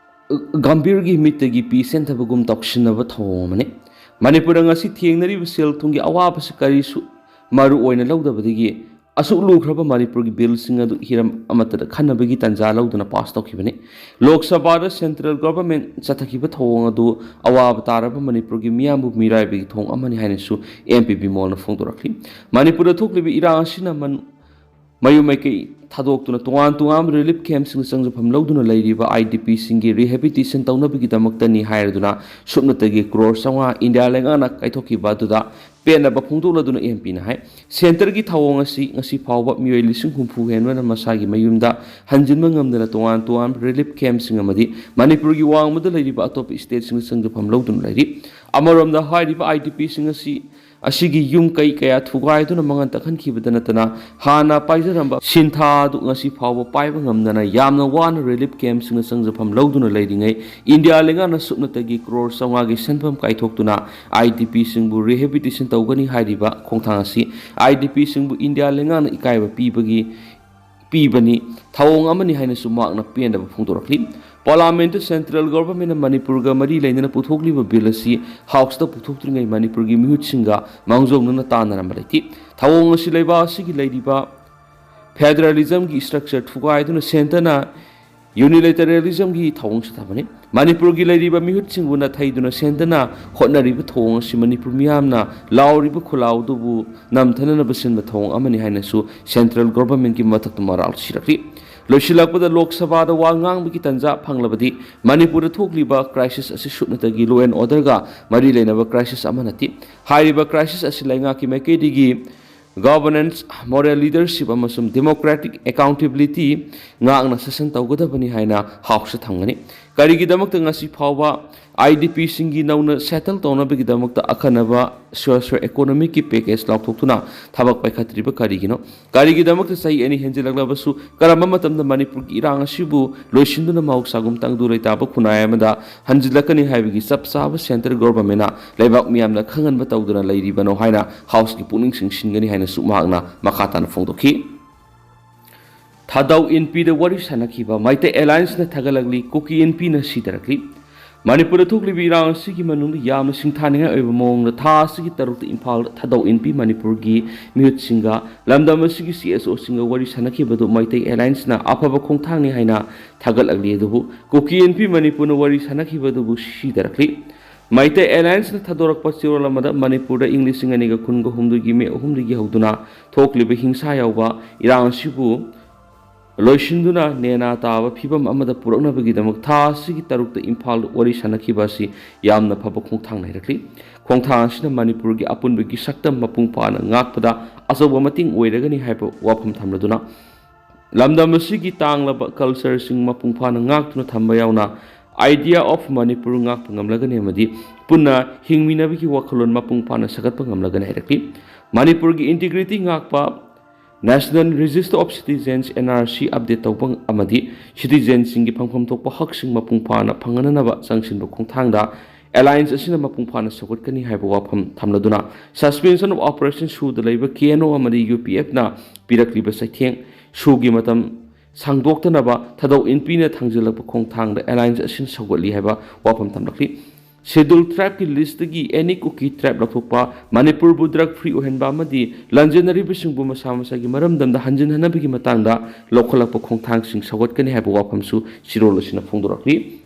ꯒꯝꯚꯤꯔꯒꯤ ꯃꯤꯠꯇꯒꯤ ꯄꯤ ꯁꯦꯟꯊꯕꯒꯨꯝ ꯇꯧꯁꯤꯟꯅꯕ ꯊꯧꯑꯣꯡ ꯑꯃꯅꯤ꯫ ꯃꯅꯤꯄꯨꯔꯗ ꯉꯁꯤ ꯊꯦꯡꯅꯔꯤꯕ ꯁꯦꯜ ꯊꯨꯝꯒꯤ ꯑꯋꯥꯕꯁꯤ ꯀꯔꯤꯁꯨ ꯃꯔꯨ ꯑꯣꯏꯅ ꯂꯧꯗꯕꯗꯒꯤ ꯑꯁꯨꯛ ꯂꯨꯈ꯭ꯔꯕ ꯃꯅꯤꯄꯨꯔꯒꯤ billꯁꯤꯡ ꯑꯗꯨ ꯍꯤꯔꯝ ꯑꯃꯠꯇꯗ ꯈꯟꯅꯕꯒꯤ ꯇꯥꯟꯖꯥ ꯂꯧꯗꯨꯅ pass ꯇꯧꯈꯤꯕꯅꯤ꯫ ꯂꯣꯛ ꯁꯚꯥꯗ central government ꯆꯠꯊꯈꯤꯕ ꯊꯧꯑꯣꯡ ꯑꯗꯨ ꯑꯋꯥꯕ ꯇꯥꯔꯕ ꯃꯅꯤꯄꯨꯔꯒꯤ ꯃꯤꯌꯥꯝꯕꯨ ꯃꯤꯔꯥꯏꯕꯒꯤ ꯊꯧꯑꯣꯡ ꯑꯃꯅꯤ ꯍꯥꯏꯅꯁꯨ M P ꯕꯤꯃꯣꯜꯅ ꯐꯣꯡꯗꯣꯔꯛꯂꯤ꯫ ꯃꯅꯤꯄꯨꯔꯗ ꯊꯣꯛꯂꯤꯕ ꯏꯔꯥꯡ ꯑꯁꯤꯅ ꯃꯟ-, ꯃꯌꯨꯝ ꯃꯥꯏꯀꯩ ꯊꯥꯗꯣꯛꯇꯨꯅ ꯇꯣꯉꯥꯟ ꯇꯣꯉꯥꯟꯕ relief campꯁꯤꯡꯗ ꯆꯪꯖꯐꯝ ꯂꯧꯗꯨꯅ ꯂꯩꯔꯤꯕ IDPꯁꯤꯡꯒꯤ rehabilitation ꯇꯧꯅꯕꯒꯤꯗꯃꯛꯇꯅꯤ ꯍꯥꯏꯔꯗꯨꯅ ꯁꯨꯞꯅꯇꯒꯤ ꯀ꯭ꯔꯣꯔ ꯆꯥꯝꯃꯉꯥ ꯏꯟꯗꯤꯌꯥ ꯂꯩꯉꯥꯛꯅ ꯀꯥꯏꯊꯣꯛꯈꯤꯕ ꯑꯗꯨꯗ ꯄꯦꯟꯅꯕ ꯐꯣꯡꯗꯣꯛꯂꯗꯨꯅ M Pꯅ ꯍꯥꯏ, centreꯒꯤ ꯊꯧꯑꯣꯡ ꯑꯁꯤ ꯉꯁꯤ ꯐꯥꯎꯕ ꯃꯤꯑꯣꯏ ꯂꯤꯁꯤꯡ ꯍꯨꯝꯐꯨ ꯍꯦꯟꯕꯅ ꯃꯁꯥꯒꯤ ꯃꯌꯨꯝꯗ ꯍꯟꯖꯤꯟꯕ ꯉꯝꯗꯅ ꯇꯣꯉꯥꯟ ꯇꯣꯉꯥꯟꯕ relief campꯁꯤꯡ ꯑꯃꯗꯤ ꯃꯅꯤꯄꯨꯔꯒꯤ ꯋꯥꯡꯃꯗ ꯂꯩꯔꯤꯕ ꯑꯇꯣꯞꯄ stateꯁꯤꯡꯗ ꯆꯪꯖꯐꯝ ꯂꯧꯗꯨꯅ ꯂꯩꯔꯤ꯫ ꯑꯃꯔꯣꯝꯗ ꯍꯥꯏꯔꯤꯕ IDPꯁꯤꯡ ꯑꯁꯤ ꯑꯁꯤꯒꯤ ꯌꯨꯝ ꯀꯩ ꯀꯌꯥ ꯊꯨꯒꯥꯏꯗꯨꯅ ꯃꯉꯥꯟ ꯇꯛꯍꯟꯈꯤꯕꯗ ꯅꯠꯇꯅ ꯍꯥꯟꯅ ꯄꯥꯏꯖꯔꯝꯕ ꯁꯤꯟꯊꯥ ꯑꯗꯨ ꯉꯁꯤ ꯐꯥꯎꯕ ꯄꯥꯏꯕ ꯉꯝꯗꯅ ꯌꯥꯝꯅ ꯋꯥꯅ relief campꯁꯤꯡꯗ ꯆꯪꯖꯐꯝ ꯂꯧꯗꯨꯅ ꯂꯩꯔꯤꯉꯩ ꯏꯟꯗꯤꯌꯥ ꯂꯩꯉꯥꯛꯅ ꯁꯨꯞꯅꯇꯒꯤ ꯀ꯭ꯔꯣꯔ ꯆꯥꯝꯃꯉꯥꯒꯤ ꯁꯦꯟꯐꯝ ꯀꯥꯏꯊꯣꯛꯇꯨꯅ IDPꯁꯤꯡꯕꯨ rehabilitation ꯇꯧꯒꯅꯤ ꯍꯥꯏꯔꯤꯕ ꯈꯣꯡꯊꯥꯡ ꯑꯁꯤ IDPꯁꯤꯡꯕꯨ ꯏꯟꯗꯤꯌꯥ ꯂꯩꯉꯥꯛꯅ ꯏꯀꯥꯏꯕ ꯄꯤꯕꯒꯤ ꯄꯤꯕꯅꯤ, ꯊꯧꯑꯣꯡ ꯑꯃꯅꯤ ꯍꯥꯏꯅꯁꯨ ꯃꯍꯥꯛꯅ ꯄꯦꯟꯗꯕ ꯐꯣꯡꯗꯣꯔꯛꯂꯤ꯫ ꯄꯥꯔꯂꯥꯃꯦꯟꯠꯇ ꯁꯦꯟꯇ꯭ꯔꯦꯜ ꯒꯣꯚꯔꯟꯃꯦꯟꯠꯅ ꯃꯅꯤꯄꯨꯔꯒ ꯃꯔꯤ ꯂꯩꯅꯅ ꯄꯨꯊꯣꯛꯂꯤꯕ ꯕꯤꯜ ꯑꯁꯤ ꯍꯥꯎꯁꯇ ꯄꯨꯊꯣꯛꯇ꯭ꯔꯤꯉꯩ ꯃꯅꯤꯄꯨꯔꯒꯤ ꯃꯤꯍꯨꯠꯁꯤꯡꯒ ꯃꯥꯡꯖꯧꯅꯅ ꯇꯥꯟꯅꯔꯝꯕ ꯂꯩꯇꯦ꯫ ꯊꯧꯑꯣꯡ ꯑꯁꯤ ꯂꯩꯕꯥꯛ ꯑꯁꯤꯒꯤ ꯂꯩꯔꯤꯕ ꯐꯦꯗꯔꯦꯂꯤꯖꯝꯒꯤ ꯁ꯭ꯇ꯭ꯔꯛꯆꯔ ꯊꯨꯒꯥꯏꯗꯨꯅ ꯁꯦꯟꯇꯔꯅ ꯌꯨꯅꯤꯂꯦꯇꯔꯦꯂꯤꯖꯝꯒꯤ ꯊꯧꯑꯣꯡ ꯆꯠꯊꯕꯅꯤ꯫ ꯃꯅꯤꯄꯨꯔꯒꯤ ꯂꯩꯔꯤꯕ ꯃꯤꯍꯨꯠꯁꯤꯡꯕꯨ ꯅꯥꯊꯩꯗꯨꯅ ꯁꯦꯟꯇꯔꯅ ꯍꯣꯠꯅꯔꯤꯕ ꯊꯧꯑꯣꯡ ꯑꯁꯤ ꯃꯅꯤꯄꯨꯔ ꯃꯤꯌꯥꯝꯅ ꯂꯥꯎꯔꯤꯕ ꯈꯨꯂꯥꯎꯗꯨꯕꯨ ꯅꯝꯊꯅꯅꯕ ꯁꯤꯟꯕ ꯊꯧꯑꯣꯡ ꯑꯃꯅꯤ ꯍꯥꯏꯅꯁꯨ ꯁꯦꯟꯇ꯭ꯔꯦꯜ ꯒꯣꯚꯔꯟꯃꯦꯟꯠꯀꯤ ꯃꯊꯛꯇ ꯃꯔꯥꯜ ꯁꯤꯔꯛꯂꯤ꯫ ꯂꯣꯏꯁꯤꯜꯂꯛꯄꯗ ꯂꯣꯛ ꯁꯚꯥꯗ ꯋꯥ ꯉꯥꯡꯕꯒꯤ ꯇꯥꯟꯖꯥ ꯐꯪꯂꯕꯗꯤ ꯃꯅꯤꯄꯨꯔꯗ ꯊꯣꯛꯂꯤꯕ ꯀ꯭ꯔꯥꯏꯁꯤꯁ ꯑꯁꯤ ꯁꯨꯞꯅꯇꯒꯤ ꯂꯣ ꯑꯦꯟ ꯑꯣꯔꯗꯔꯒ ꯃꯔꯤ ꯂꯩꯅꯕ ꯀ꯭ꯔꯥꯏꯁꯤꯁ ꯑꯃ ꯅꯠꯇꯦ꯫ ꯍꯥꯏꯔꯤꯕ ꯀ꯭ꯔꯥꯏꯁꯤꯁ ꯑꯁꯤ ꯂꯩꯉꯥꯛꯀꯤ ꯃꯥꯏꯀꯩꯗꯒꯤ ꯒꯣꯚꯔꯅꯦꯟꯁ, ꯃꯣꯔꯦꯜ ꯂꯤꯗꯔꯁꯤꯞ ꯑꯃꯁꯨꯡ ꯗꯦꯃꯣꯀ꯭ꯔꯦꯇꯤꯛ ꯑꯦꯀꯥꯎꯟꯇꯦꯕꯤꯂꯤꯇꯤ ꯉꯥꯛꯅ ꯁꯦꯁꯟ ꯇꯧꯒꯗꯕꯅꯤ ꯍꯥꯏꯅ ꯍꯥꯎꯁꯇ ꯊꯝꯒꯅꯤ꯫ ꯀꯔꯤꯒꯤꯗꯃꯛꯇ ꯉꯁꯤ ꯐꯥꯎꯕ ꯑꯥꯏ ꯗꯤ ꯄꯤꯁꯤꯡꯒꯤ ꯅꯧꯅ ꯁꯦꯇꯜ ꯇꯧꯅꯕꯒꯤꯗꯃꯛꯇ ꯑꯈꯟꯅꯕ ꯁꯣꯁꯤꯌꯣ ꯏꯀꯣꯅꯣꯃꯤꯛꯀꯤ ꯄꯦꯀꯦꯖ ꯂꯥꯎꯊꯣꯛꯇꯨꯅ ꯊꯕꯛ ꯄꯥꯏꯈꯠꯇ꯭ꯔꯤꯕ ꯀꯔꯤꯒꯤꯅꯣ? ꯀꯔꯤꯒꯤꯗꯃꯛꯇ ꯆꯍꯤ ꯑꯅꯤ ꯍꯦꯟꯖꯤꯜꯂꯛꯂꯕꯁꯨ ꯀꯔꯝꯕ ꯃꯇꯝꯗ ꯃꯅꯤꯄꯨꯔꯒꯤ ꯏꯔꯥꯡ ꯑꯁꯤꯕꯨ ꯂꯣꯏꯁꯤꯟꯗꯨꯅ ꯃꯍꯧꯁꯥꯒꯨꯝ ꯇꯪꯗꯨ ꯂꯩꯇꯥꯕ ꯈꯨꯟꯅꯥꯏ ꯑꯃꯗ ꯍꯟꯖꯤꯜꯂꯛꯀꯅꯤ ꯍꯥꯏꯕꯒꯤ ꯆꯞ ꯆꯥꯕ ꯁꯦꯟꯇ꯭ꯔꯦꯜ ꯒꯣꯚꯔꯟꯃꯦꯟꯠꯅ ꯂꯩꯕꯥꯛ ꯃꯤꯌꯥꯝꯅ ꯈꯪꯍꯟꯕ ꯇꯧꯗꯨꯅ ꯂꯩꯔꯤꯕꯅꯣ ꯍꯥꯏꯅ ꯍꯥꯎꯁꯀꯤ ꯄꯨꯛꯅꯤꯡ ꯆꯤꯡꯁꯤꯟꯒꯅꯤ ꯍꯥꯏꯅꯁꯨ ꯃꯍꯥꯛꯅ ꯃꯈꯥ ꯇꯥꯅ ꯐꯣꯡꯗꯣꯛꯈꯤ꯫ ꯊꯥꯗꯧ ꯏꯟꯄꯤꯗ ꯋꯥꯔꯤ ꯁꯥꯟꯅꯈꯤꯕ ꯃꯩꯇꯩ ꯑꯦꯂꯥꯌꯟꯁꯅ ꯊꯥꯒꯠꯂꯛꯂꯤ, ꯀꯨꯀꯤ ꯏꯟꯄꯤꯅ ꯁꯤꯊꯔꯛꯂꯤ꯫ ꯃꯅꯤꯄꯨꯔꯗ ꯊꯣꯛꯂꯤꯕ ꯏꯔꯥꯡ ꯑꯁꯤꯒꯤ ꯃꯅꯨꯡꯗ ꯌꯥꯝꯅ ꯁꯤꯡꯊꯥꯅꯤꯡꯉꯥꯏ ꯑꯣꯏꯕ ꯃꯑꯣꯡꯗ ꯊꯥ ꯑꯁꯤꯒꯤ ꯇꯔꯨꯛꯇ ꯏꯝꯐꯥꯜꯗ ꯊꯥꯗꯧ ꯏꯟꯄꯤ ꯃꯅꯤꯄꯨꯔꯒꯤ ꯃꯤꯍꯨꯠꯁꯤꯡꯒ ꯂꯝꯗꯝ ꯑꯁꯤꯒꯤ ꯁꯤ ꯑꯦꯁ ꯑꯣꯁꯤꯡꯒ ꯋꯥꯔꯤ ꯁꯥꯟꯅꯈꯤꯕꯗꯨ ꯃꯩꯇꯩ ꯑꯦꯂꯥꯌꯟꯁꯅ ꯑꯐꯕ ꯈꯣꯡꯊꯥꯡꯅꯤ ꯍꯥꯏꯅ ꯊꯥꯒꯠꯂꯛꯂꯤ꯫ ꯑꯗꯨꯕꯨ ꯀꯨꯀꯤ ꯏꯟꯄꯤ ꯃꯅꯤꯄꯨꯔꯅ ꯋꯥꯔꯤ ꯁꯥꯟꯅꯈꯤꯕꯗꯨꯕꯨ ꯁꯤꯊꯔꯛꯂꯤ꯫ ꯃꯩꯇꯩ ꯑꯦꯂꯥꯌꯟꯁꯅ ꯊꯥꯗꯣꯔꯛꯄ ꯆꯦꯔꯣꯜ ꯑꯃꯗ ꯃꯅꯤꯄꯨꯔꯗ ꯏꯪ ꯂꯤꯁꯤꯡ ꯑꯅꯤꯒ ꯀꯨꯟꯒ ꯍꯨꯝꯗꯣꯏꯒꯤ ꯃꯦ ꯑꯍꯨꯝꯗꯒꯤ ꯍꯧꯗꯨꯅ ꯊꯣꯛꯂꯤꯕ ꯍꯤꯡꯁꯥ ꯌꯥꯎꯕ ꯏꯔꯥꯡ ꯑꯁꯤꯕꯨ ꯂꯣꯏꯁꯤꯟꯗꯨꯅ ꯅꯦꯅꯥ ꯇꯥꯕ ꯐꯤꯕꯝ ꯑꯃꯗ ꯄꯨꯔꯛꯅꯕꯒꯤꯗꯃꯛ ꯊꯥ ꯑꯁꯤꯒꯤ ꯇꯔꯨꯛꯇ ꯏꯝꯐꯥꯜꯗ ꯋꯥꯔꯤ ꯁꯥꯟꯅꯈꯤꯕ ꯑꯁꯤ ꯌꯥꯝꯅ ꯐꯕ ꯈꯣꯡꯊꯥꯡ ꯍꯥꯏꯔꯛꯂꯤ꯫ ꯈꯣꯡꯊꯥꯡ ꯑꯁꯤꯅ ꯃꯅꯤꯄꯨꯔꯒꯤ ꯑꯄꯨꯟꯕꯒꯤ ꯁꯛꯇꯝ ꯃꯄꯨꯡ ꯐꯥꯅ ꯉꯥꯛꯄꯗ ꯑꯆꯧꯕ ꯃꯇꯦꯡ ꯑꯣꯏꯔꯒꯅꯤ ꯍꯥꯏꯕ ꯋꯥꯐꯝ ꯊꯝꯂꯗꯨꯅ ꯂꯝꯗꯝ ꯑꯁꯤꯒꯤ ꯇꯥꯡꯂꯕ ꯀꯜꯆꯔꯁꯤꯡ ꯃꯄꯨꯡ ꯐꯥꯅ ꯉꯥꯛꯇꯨꯅ ꯊꯝꯕ ꯌꯥꯎꯅ Idea of Manipur ꯉꯥꯛꯄ ꯉꯝꯂꯒꯅꯤ ꯑꯃꯗꯤ ꯄꯨꯟꯅ ꯍꯤꯡꯃꯤꯟꯅꯕꯒꯤ ꯋꯥꯈꯜꯂꯣꯟ ꯃꯄꯨꯡ ꯐꯥꯅ ꯁꯥꯒꯠꯄ ꯉꯝꯂꯒꯅꯤ ꯍꯥꯏꯔꯛꯂꯤ꯫ ꯃꯅꯤꯄꯨꯔꯒꯤ integrity ꯉꯥꯛꯄ National Register of Citizens, N R C, update ꯇꯧꯕ ꯑꯃꯗꯤ ꯁꯤꯇꯤꯖꯦꯟꯁꯤꯡꯒꯤ ꯐꯪꯐꯝ ꯊꯣꯛꯄ ꯍꯛꯁꯤꯡ ꯃꯄꯨꯡ ꯐꯥꯅ ꯐꯪꯍꯟꯅꯅꯕ ꯆꯪꯁꯤꯟꯕ ꯈꯣꯡꯊꯥꯡꯗ ꯑꯦꯂꯥꯌꯟꯁ ꯑꯁꯤꯅ ꯃꯄꯨꯡ ꯐꯥꯅ ꯁꯧꯒꯠꯀꯅꯤ ꯍꯥꯏꯕ ꯋꯥꯐꯝ ꯊꯝꯂꯗꯨꯅ Suspension of Operation ꯁꯨꯗ ꯂꯩꯕ ꯀꯦ ꯑꯦꯟ ꯑꯣ ꯑꯃꯗꯤ ꯌꯨ ꯄꯤ ꯑꯦꯐꯅ ꯄꯤꯔꯛꯂꯤꯕ ꯆꯩꯊꯦꯡ ꯁꯨꯒꯤ ꯃꯇꯝ ꯁꯥꯡꯗꯣꯛꯇꯅꯕ ꯊꯥꯗꯧ ꯏꯟꯄꯤꯅ ꯊꯥꯡꯖꯤꯜꯂꯛꯄ ꯈꯣꯡꯊꯥꯡꯗ alliance ꯑꯁꯤꯅ ꯁꯧꯒꯠꯂꯤ ꯍꯥꯏꯕ ꯋꯥꯐꯝ ꯊꯝꯂꯛꯂꯤ꯫ Scheduled tribeꯀꯤ listꯇꯒꯤ any Kuki tribe ꯂꯧꯊꯣꯛꯄ, ꯃꯅꯤꯄꯨꯔꯕꯨ drug free ꯑꯣꯏꯍꯟꯕ ꯑꯃꯗꯤ ꯂꯥꯟꯖꯦꯟꯅꯔꯤꯕꯁꯤꯡꯕꯨ ꯃꯁꯥ ꯃꯁꯥꯒꯤ ꯃꯔꯝꯗꯝꯗ ꯍꯟꯖꯤꯟꯍꯟꯅꯕꯒꯤ ꯃꯇꯥꯡꯗ ꯂꯧꯈꯠꯂꯛꯄ ꯈꯣꯡꯊꯥꯡꯁꯤꯡ ꯁꯧꯒꯠꯀꯅꯤ ꯍꯥꯏꯕ ꯋꯥꯐꯝꯁꯨ ꯆꯤꯔꯣꯜ ꯑꯁꯤꯅ ꯐꯣꯡꯗꯣꯔꯛꯂꯤ꯫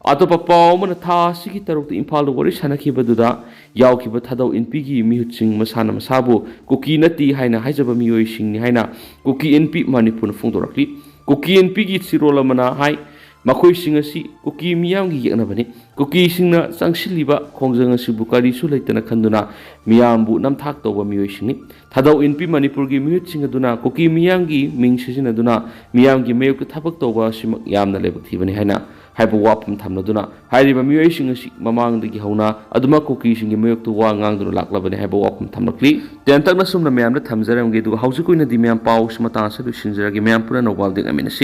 ꯑꯇꯣꯞꯄ ꯄꯥꯎ ꯑꯃꯅ, ꯊꯥ ꯑꯁꯤꯒꯤ ꯇꯔꯨꯛꯇ ꯏꯝꯐꯥꯜꯗ ꯋꯥꯔꯤ ꯁꯥꯟꯅꯈꯤꯕꯗꯨꯗ ꯌꯥꯎꯈꯤꯕ ꯊꯥꯗꯧ ꯏꯟꯄꯤꯒꯤ ꯃꯤꯍꯨꯠꯁꯤꯡ ꯃꯁꯥꯅ ꯃꯁꯥꯕꯨ ꯀꯨꯀꯤ ꯅꯠꯇꯦ ꯍꯥꯏꯅ ꯍꯥꯏꯖꯕ ꯃꯤꯑꯣꯏꯁꯤꯡꯅꯤ ꯍꯥꯏꯅ ꯀꯨꯀꯤ ꯏꯟꯄꯤ ꯃꯅꯤꯄꯨꯔꯅ ꯐꯣꯡꯗꯣꯔꯛꯂꯤ꯫ ꯀꯨꯀꯤ ꯏꯟꯄꯤꯒꯤ ꯆꯤꯔꯣꯜ ꯑꯃꯅ ꯍꯥꯏ, ꯃꯈꯣꯏꯁꯤꯡ ꯑꯁꯤ ꯀꯨꯀꯤ ꯃꯤꯌꯥꯝꯒꯤ ꯌꯦꯛꯅꯕꯅꯤ꯫ ꯀꯨꯀꯤꯁꯤꯡꯅ ꯆꯪꯁꯤꯜꯂꯤꯕ ꯈꯣꯡꯖꯪ ꯑꯁꯤꯕꯨ ꯀꯔꯤꯁꯨ ꯂꯩꯇꯅ ꯈꯟꯗꯨꯅ ꯃꯤꯌꯥꯝꯕꯨ ꯅꯝꯊꯥꯛ ꯇꯧꯕ ꯃꯤꯑꯣꯏꯁꯤꯡꯅꯤ꯫ ꯊꯥꯗꯧ ꯏꯟꯄꯤ ꯃꯅꯤꯄꯨꯔꯒꯤ ꯃꯤꯍꯨꯠꯁꯤꯡ ꯑꯗꯨꯅ ꯀꯨꯀꯤ ꯃꯤꯌꯥꯝꯒꯤ ꯃꯤꯡ ꯁꯤꯖꯤꯟꯅꯗꯨꯅ ꯃꯤꯌꯥꯝꯒꯤ ꯃꯥꯌꯣꯛꯇ ꯊꯕꯛ ꯇꯧꯕ ꯑꯁꯤꯃꯛ ꯌꯥꯝꯅ ꯂꯥꯏꯕꯛ ꯊꯤꯕꯅꯤ ꯍꯥꯏꯅ ꯍꯥꯏꯕ ꯋꯥꯐꯝ ꯊꯝꯂꯗꯨꯅ, ꯍꯥꯏꯔꯤꯕ ꯃꯤꯑꯣꯏꯁꯤꯡ ꯑꯁꯤ ꯃꯃꯥꯡꯗꯒꯤ ꯍꯧꯅ ꯑꯗꯨꯃꯛ ꯀꯨꯀꯤꯁꯤꯡꯒꯤ ꯃꯥꯌꯣꯛꯇ ꯋꯥ ꯉꯥꯡꯗꯨꯅ ꯂꯥꯛꯂꯕꯅꯤ ꯍꯥꯏꯕ ꯋꯥꯐꯝ ꯊꯝꯂꯛꯂꯤ꯫ ꯇꯦꯟꯇꯛꯅ ꯁꯨꯝꯅ ꯃꯌꯥꯝꯗ ꯊꯝꯖꯔꯝꯒꯦ, ꯑꯗꯨꯒ ꯍꯧꯖꯤꯛ ꯑꯣꯏꯅꯗꯤ ꯃꯌꯥꯝ ꯄꯥꯎꯁꯤ ꯃꯇꯥꯡ ꯑꯁꯤꯗ ꯂꯣꯏꯁꯤꯟꯖꯔꯒꯦ꯫ ꯃꯌꯥꯝ ꯄꯨꯟꯅ ꯅꯣꯡꯕꯥꯜ ꯗꯦꯛ ꯅꯥꯃꯤꯟꯅꯁꯤ꯫